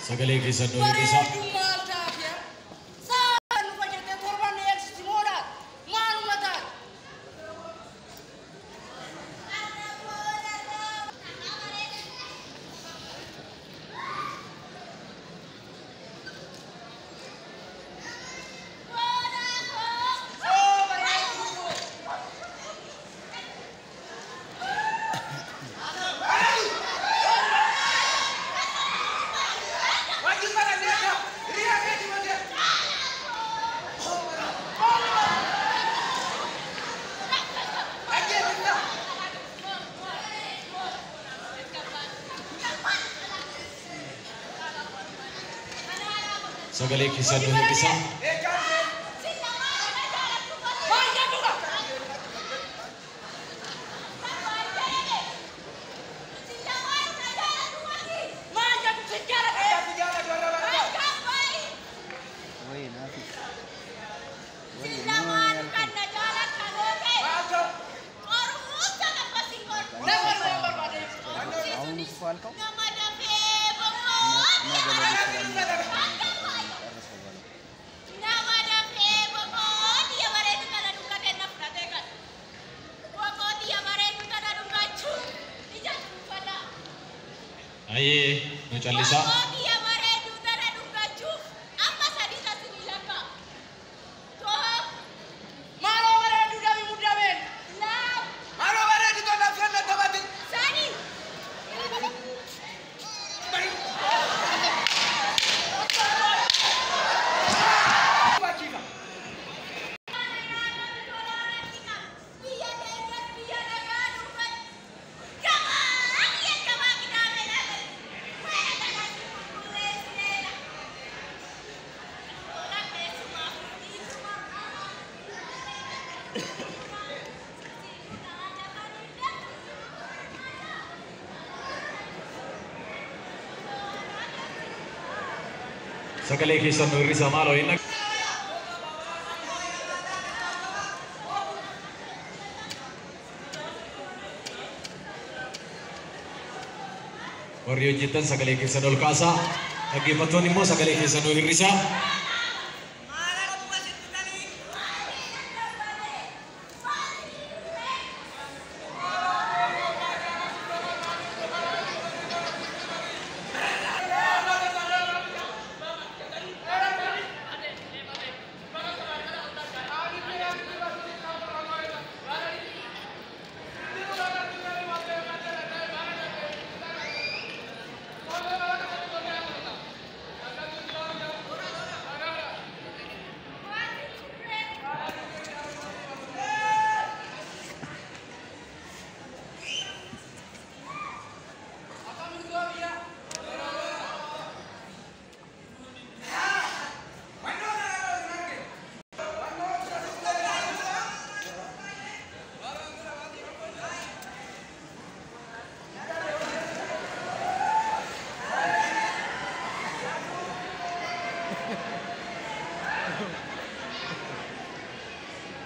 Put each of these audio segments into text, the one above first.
Sagalee keessan nu hir'isaa. Bareedu maal taate? Sa'a nu fayyadee torban eegsisi moodhaa maaluma taate? Oo bareedu. Sagalee keessan nu hir'isaa. Maal jedhuudha? Maal jedhu si jaalladhe? Wayii naafi. Wayii nama yaalkan. Nama nama barbaade. አሁን እኮ አልከው ነገ ሌሊት ስለሚጨርሰው በለው። Ayyee nu callisaa. Maaloo bareedu dami muddameen. Sagalee keessan nu hir'isaa maaloo inni. Warri hojjetan sagalee keessan ol kaasaa. Dhaggeeffattoonni immoo sagalee keessan nu hir'isaa.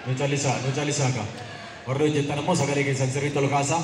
Nu callisaa, nu callisaa kaa. Warri hojjetan immoo sagalee keessan sirriitti ol kaasaa.